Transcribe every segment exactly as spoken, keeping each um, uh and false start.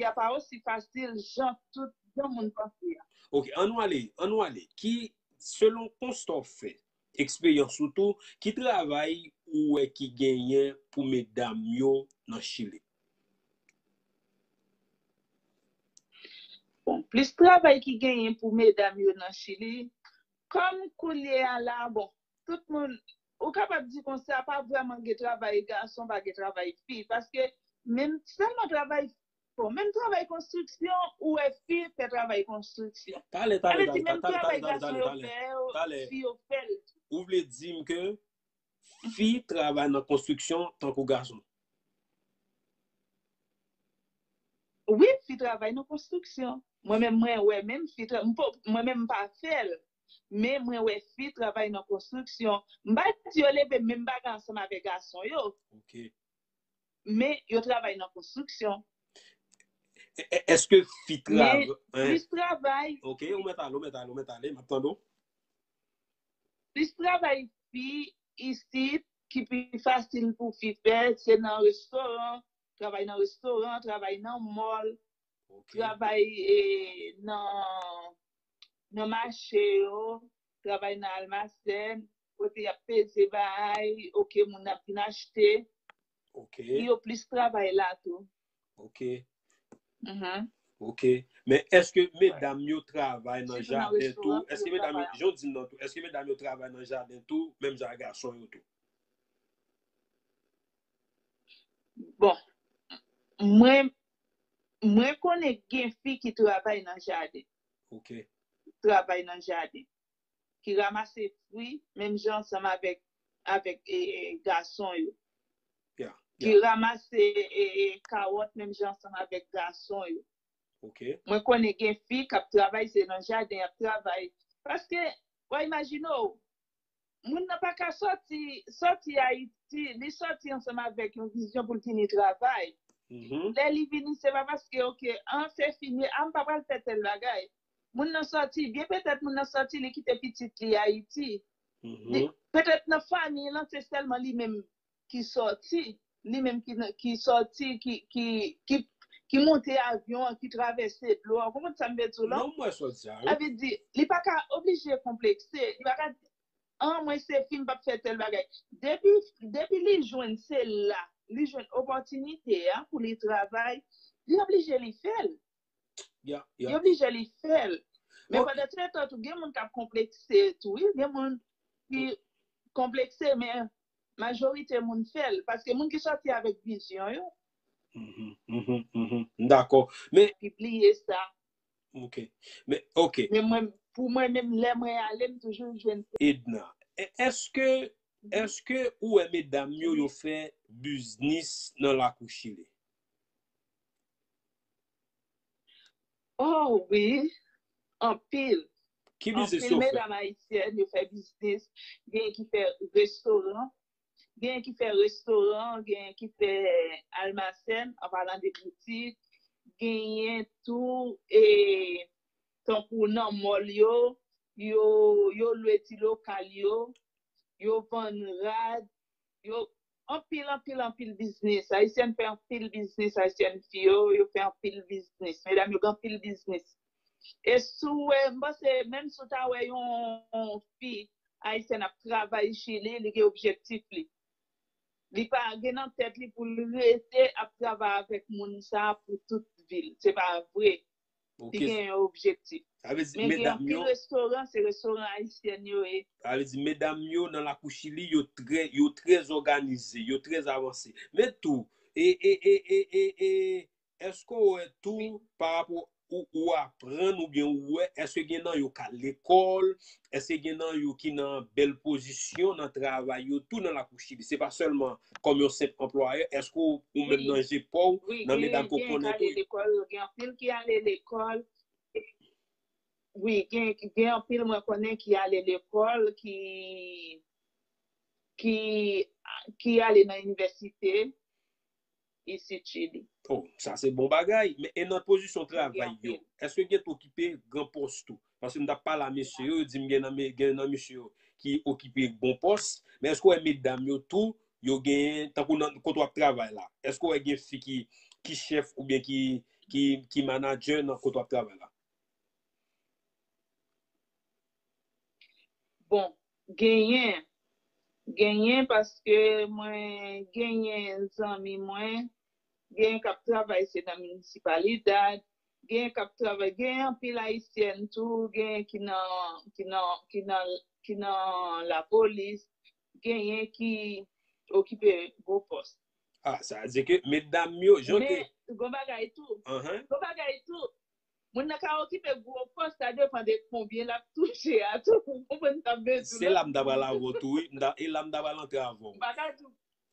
a pa osi fasil jan tout jan moun panse a. Ok, ann nou ale, ann nou ale. Ki, selon konsta w fè, eksperyans ou tou, ki travay ou wè ki genyen pou medam yo nan Chili? Bon, plis travay ki genyen pou medam yo nan Chili, kòm koulye a la, bon, tout moun, ou kapab di konsa, pa vrèman gen travay gason, pa gen travay fi, paske menm sèlman travay, bon, menm travay konstriksyon, ou wè fi fè travay konstriksyon. Talè, talè, Sa vle di menm talè, travay talè, gason talè, yo talè, fè yo, talè. Fi yo fè l tou. Ou vle di m ke fi travay nan konstriksyon tankou gason? Wi, fi travay nan konstriksyon. Mwen menm, mwen wè menm fi tra- m po- mwen menm m pa fè l. Men mwen wè fi travay nan konstriksyon. M pa di yo leve menm bagay ansanm avèk gason yo. Ok. Men yo travay nan konstriksyon. E- e- Èske fi Men travay? plis travay, Ok, ou mèt ale, ou mèt ale, ou mèt ale, m ap tande w. Plis travay fi isit ki pi fasil pou fi fè, se nan restoran, travay nan restoran, travay nan mall, Ok. Travay e, nan, nan mache yo, travay nan almasèn, kote y ap peze bagay, ok, moun ap vin achte. Ok. Yo plis travay la tou. Ok. Mhm. Ok. Men èske medam yo travay nan Sitou nan jaden tou? restoran, Èske yo medam yo, travay. Jan w di m nan tou, èske medam yo travay nan jaden tou, menm jan ak gason yo tou? Bon, mwen, mwen konnen gen fi ki travay nan jaden. Ok. Travay nan jaden. Ki ranmase fwi, menm jan ansanm avèk, avèk e, e, gason yo. Yeah, Ki yeah. Ranmase e, e, kawòt, menm jan ansanm avèk gason yo. Ok. Mwen konnen gen fi k ap travay, se nan jaden y ap travay. Paske, w a imajine w, moun nan pa ka sòti, sòti Ayiti, li sòti ansanm avèk yon vizyon pou l vini travay. Mhm. Lè li vini, se pa paske, ok, an, se fini, an, m pa pral fè tèl bagay. Moun nan sòti, byen petèt moun nan sòti, li kite pitit li Ayiti. Li, Mhm. Petèt nan fanmi lan, se sèlman li menm ki sòti, li menm ki, nan- ki sòti, ki, ki, ki, ki monte avyon an, ki travèse dlo a. Ou konprann sa m vle di w la? Non, mwen sòti a, Sa wi. Vle di, li pa ka oblije konplekse, li pa ka di, an, mwen se fi, m p ap fè tèl bagay. Depi, depi li jwenn se la, li jwenn opòtinite a pou li travay, li oblije li fè l. Yeah, Li yeah. Oblije li fè l. Men Ok. Pandan se tan tou, gen moun k ap konplekse tou, wi. Gen moun ki konplekse, men majorite moun fè l. Paske moun ki sòti avèk vizyon yo, Mhm, mhm, mhm. M dakò. Men, ki bliye sa. Ok. Men, ok. Men mwen, pou mwen menm, lè mwen ale, m toujou jwenn. Edna, e- èske, èske ou wè medam yo, yo fè biznis nan lakou Chili? Oh wi, anpil. Ki biznis Anpil yo fè? Medam ayisyen, yo fè biznis. Gen ki fè restoran. Gen ki fè restoran, gen ki fè almasèn, an palan de boutik. Genyen tou, e, tankou nan mall yo, yo, yo lwe ti lokal yo, yo vann rad, yo anpil, anpil, anpil biznis. Ayisyèn fè anpil biznis, ayisyèn fi yo, yo fè anpil biznis. Medam yo gen anpil biznis. E si w wè, m panse, menm si w ta wè yon fi ayisyèn ap travay Chili, li gen objektif li. Li pa gen nan tèt li pou l rete ap travay avèk moun sa a pou tout vi l. Se pa vre. Li Ok. Gen yon objektif. Sa vle di, Men gen medam anpil yo, restoran, se restoran ayisyen yo ye. Sa vle di, medam yo nan lakou Chili, yo trè, yo trè òganize, yo trè avanse. Men tou, e, e, e, e, e, e, èske w wè tou, pa rapò ou, ou aprann oubyen ou wè, èske gen nan yo k al lekòl, èske gen nan yo ki nan bèl pozisyon nan travay yo tou nan lakou Chili? Se pa sèlman kòm yon senp anplwayè, èske ou, ou menm Wi. Nan je pa w, Wi, nan gen, medam ke w gen k konnen ale tou? Lekòl, gen anpil ki ale lekòl. Wi, gen, gen anpil mwen konnen ki ale lekòl, ki, ki, ki ale nan inivèsite isit Chili. Oh, sa se bon bagay. Men e nan pozisyon Gen travay yo, anpil. Èske gen tou okipe gran pòs tou? Paske m t ap pale a mesye yo, yo di m gen nan, me- gen nan mesye yo ki okipe bon pòs. Men èske w wè medam yo tou, yo gen, tankou nan kote w ap travay la, èske w wè gen fi ki, ki chèf oubyen ki, ki, ki manager nan kote w ap travay la? Bon, genyen. Genyen paske mwen genyen zanmi mwen, genyen k ap travay se nan minisipalidad, genyen k ap travay, genyen anpil ayisyèn tou, genyen ki nan ki nan ki nan ki nan lapolis, genyen ki okipe gwo pòs. Ah, sa vle di ke medam yo, jan ke... Men, gon bagay tou. Ahan. Gon bagay tou. Moun nan ka okipe gwo pòs, sa depan de konbyen l ap touche a tou. Ou konprann sa m vle di w Se la m ta pral avè w tou, wi. M ta- E la m ta pral antre avè w. M pa ka di w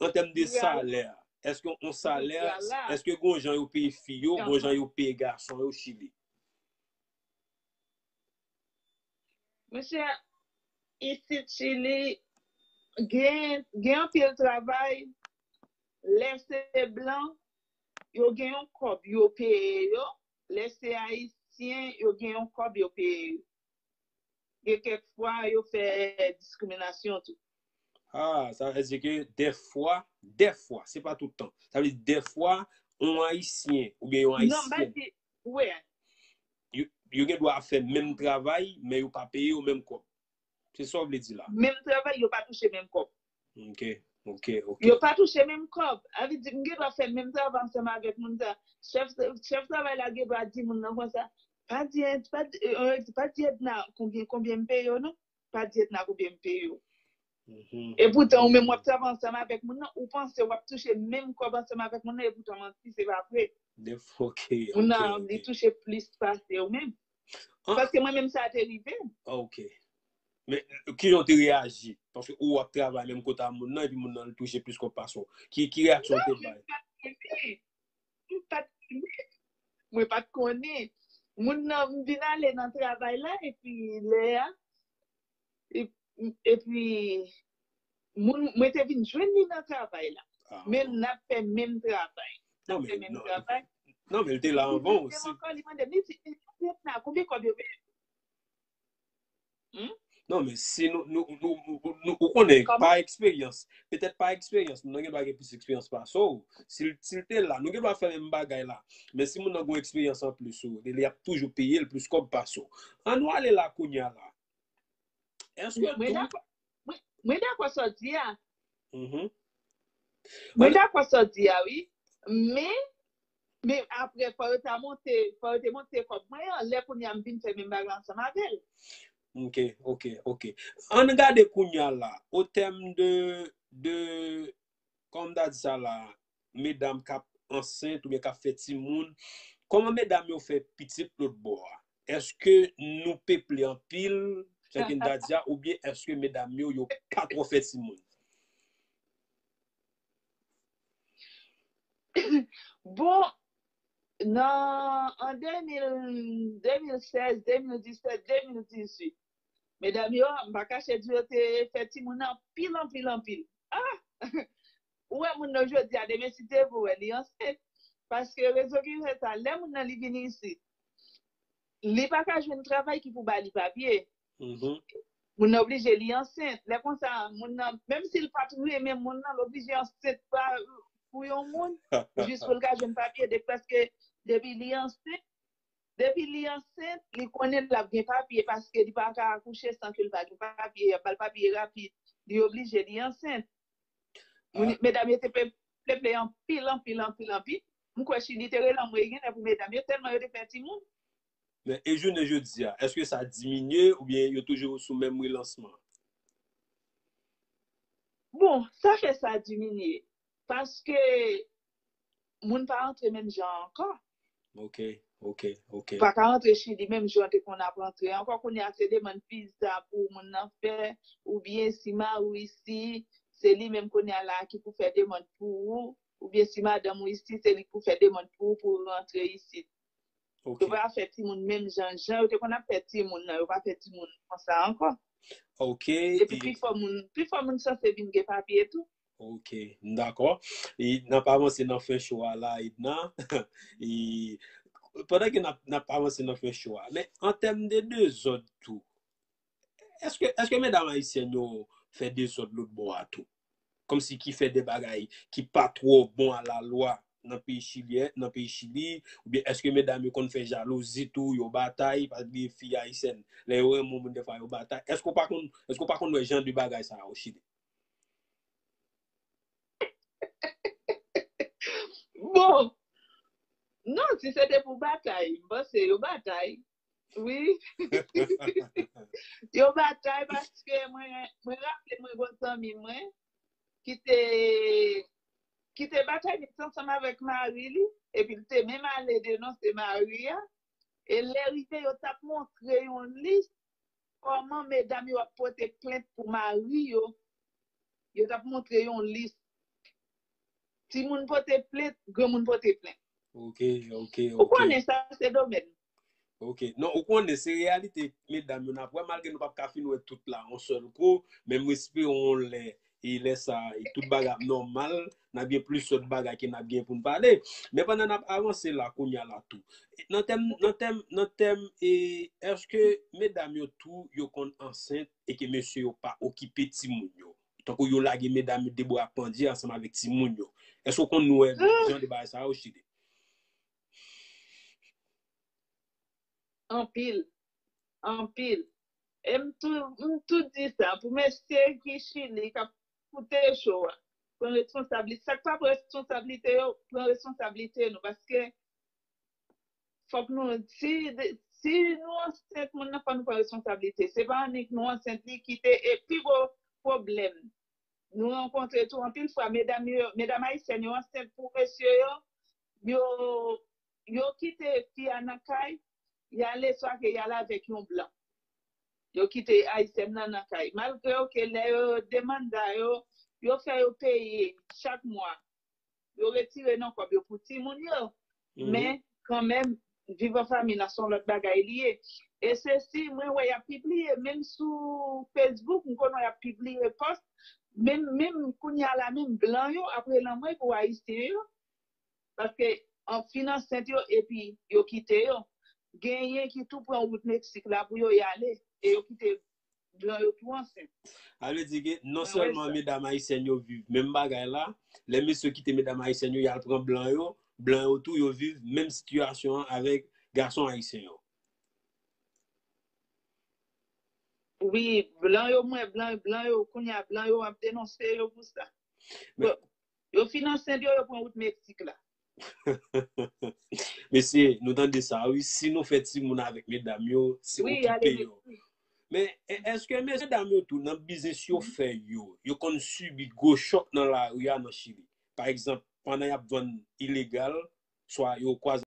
An tèm de Jodi a- salè, èske yon salè, Jodi a la. Èske gon jan yo peye fi yo, gon jan yo peye gason yo Chili? Monchè, isit Chili, gen, gen anpil travay, lè se blan, yo gen yon kòb yo peye yo, lè se ayisyen, yo gen yon kòb yo peye yo. Gen kèk fwa, yo fè diskriminasyon tou. Ah, sa vle di ke dèfwa, dèfwa, se pa tout tan. Sa vle di dèfwa, yon ayisyen oubyen yon Non, m pa ayisyèn, di, wè, yo, yo gen dwa ap fè menm travay, men yo pa peye yo menm kòb. Se sa w vle di la? Menm travay, yo pa touche menm kòb. Ok, ok, ok. Yo pa touche menm kòb. A vle di, m gen dwa fè menm travay ansanm avèk moun sa. Chèf, chèf travay la gen dwa di moun nan konsa, pa di, pa di, euh, pa di Edna konbyen, konbyen m peye w non. Pa di Edna konbyen m peye w. Mhm. E poutan, ou menm w ap travay ansanm avèk moun nan, ou panse w ap touche menm kòb ansanm avèk moun nan, e poutan manti, se pa vre. Dèf- Ok, Moun ok, nan, li ok. touche plis pase ou menm. Ah. Paske mwen menm sa te rive m. Ah, ok. Men, ki jan w te reyaji? Paske ou ap travay menm kote a moun nan, epi moun nan li touche plis kòb pase w. Ki, ki reyaksyon w te bay? Epi, m pa t konnen. Mwen pa t konnen. Moun nan, m vin ale nan travay la, epi lè a, e- epi moun, mwen te vin jwenn li nan travay la. Ah, Men n ap fè menm travay. N Non, ap fè men, menm non, travay. non, men l te la anvan w Li osi. ankò, li mande m, li di, "Edna, konbyen kòb yo peye?" Hmm? Non, men si nou, nou, nou, nou, nou ou konnen, Kòman? Pa eksperyans, petèt pa eksperyans, moun nan gen dwa gen plis eksperyans pase w. Si l, si l te la, nou gen dwa fè menm bagay la. Men si moun nan gen eksperyans anplis ou, li, li ap toujou peye l plis kòb pase w. An nou ale la kounye a la. Èske Mwen dakò. Mwen, mwen dakò sa w di a. Mhm. Mwen dakò sa w di a, wi. Men, men apre, fò yo ta monte, fò yo te monte kòb mwen an, lè kounye a m vin fè menm bagay ansanm avè l. Ok, ok, ok. An n gade kounye a la, o tèm de, de, kòman m ta di sa la, medam k ap ansent oubyen k ap fè timoun, kòman medam yo fè pitit lòt bò a? Èske nou peple anpil, jan ke n ta di a, oubyen èske medam yo, yo pa twò fè timoun? Bon, nan, an de mil, de mil sèz, de mil disèt, de mil dizuit, medam yo, m pa kache di yo te fè timoun anpil, anpil, anpil. Ah! Ou wè moun nan jodi a, demen si Dye vle, ou wè li ansent. Paske rezon ki fè sa, lè moun nan li vin isit, li pa ka jwenn travay ki pou ba li papye. Mhm. Moun nan oblije li ansent. Lè konsa, moun nan, menm si l pa t renmen moun nan, l oblije ansent pa, pou yon moun, jis pou l ka jwenn papye. De, paske depi li ansent, depi li ansent, li konnen l ap gen papye, paske li pa ka akouche san ke l pa gen papye. Y ap ba l papye rapid. Li oblije li ansent. Moun, Ah. Medam yo te pe-, peple anpil, anpil, anpil, anpil. M kwè Chili te rele anmwe genlè pou medam yo, tèlman yo te fè timoun. Men, e jounen jodi a, èske sa diminye oubyen yo toujou sou menm relansman? Bon, sa fè sa diminye. Paske moun pa antre menm jan ankò. Ok, ok, ok. Pa ka antre Chili menm jan te konn ap antre ankò. Kounye a se demann viza pou moun nan fè, oubyen si mari w isi, se li menm kounye a la ki pou fè demann pou ou, oubyen si madanm ou isi, se li pou fè demann pou ou pou ou rantre isit. Ok. Yo pa fè timoun menm jan, jan yo te konn ap fè timoun nan, yo pa fè timoun konsa ankò. Ok. Epi pifò moun, pifò moun sanse vin gen papye tou. Ok, m dakò. E n ap avanse nan fen show a la, Edna. E pandan ke n ap, n ap avanse nan fen show a, men an tèm de dezòd tou, èske, èske medam ayisyèn yo fè dezòd lòt bò a tou? Kòmsi ki fè de bagay ki pa twò bon a la lwa, nan peyi Chili, nan peyi Chili, oubyen èske medam yo konn fè jalouzi tou, yo batay, pa bliye fi ayisyèn, lè yo renmen yon moun, dèfwa yo batay. Èske w pa konn, èske w pa konn wè jan de bagay sa yo Chili? Bon, non, si se te pou batay, m panse yo batay. Wi. Yo batay paske mwen, mwen raple mwen gon zanmi mwen ki te, ki te batay ansanm avèk mari li, epi l te menm ale denonse mari a. E lè rive, yo t ap montre yon lis kòman medam yo ap pote plent pou mari yo. Yo t ap montre yon lis. Timoun pote plent, granmoun pote plent. Ok, ok, ok. Ou konnen sa, se domèn. Ok. Non, ou konnen, se reyalite, medam yo, n ap wè, malgre nou p ap ka fin wè tout la yon sèl kou, men m espere yon lè, e lè sa, e tout bagay ap nòmal, n ap gen plis lòt bagay ke n ap gen pou n pale. Men pandan n ap avanse la, kounye a la tou. Nan tèm, nan tèm, nan tèm, e èske medam yo tou, yo konn ansent e ke mesye yo pa okipe timoun yo? Tankou yo lage medam yo debwa pandye ansanm avèk timoun yo. Èske w konn wè jan de bagay sa yo Chili? Anpil. Anpil. E m tou, m tou di sa pou mesye ki Chili k ap koute cho a. Pran responsablite. Sa k pa pran responsablite yo, pran responsablite nou. Paske fòk nou, si, si nou ansent moun nan, fòk nou pran responsablite. Se pa annik nou ansent li kite e pi gwo pwoblèm. Nou rankontre tou anpil fwa, medam yo, medam ayisyèn yo ansent pou mesye yo, yo, yo kite fi a nan kay, y ale swa ke y ale avèk yon blan. Yo kite ayisyèn nan nan kay. Malgre ke lè yo demanda yo, yo fè yo peye chak mwa. Yo retire nan kòb yo pou timoun yo. Men kanmenm, viv an fanmi nan se yon lòt bagay li ye. E se si mwen wè y ap pibliye, menm sou Facebook, m konn wè y ap pibliye pòs, menm, menm kounye a la, menm blan yo ap rele anmwey pou ayisyen yo. Paske an fin ansent yo, epi yo kite yo. Genyen ki tou pran wout Meksik la pou yo y ale, e yo kite blan yo tou ansent. Sa vle di ke non sèlman medam ayisyèn yo viv menm bagay la, lè mesye yo kite medam ayisyèn yo, y al pran blan yo, blan yo tou, yo viv menm sitiyasyon an avèk gason ayisyen yo. Wi, blan yo, mwen, blan, blan yo, kounye a, blan yo ap denonse yo pou sa. Yo fin ansent yo, yo pran wout Meksik la. Mesye, nou tande sa, wi. Si nou fè timoun avèk medam yo, se okipe yo. Men, èske medam yo tou, nan biznis yo fè yo, yo konn sibi gwo chòk nan lari a nan Chili? Pa egzanp, pandan y ap vann ilegal, swa yo kwaze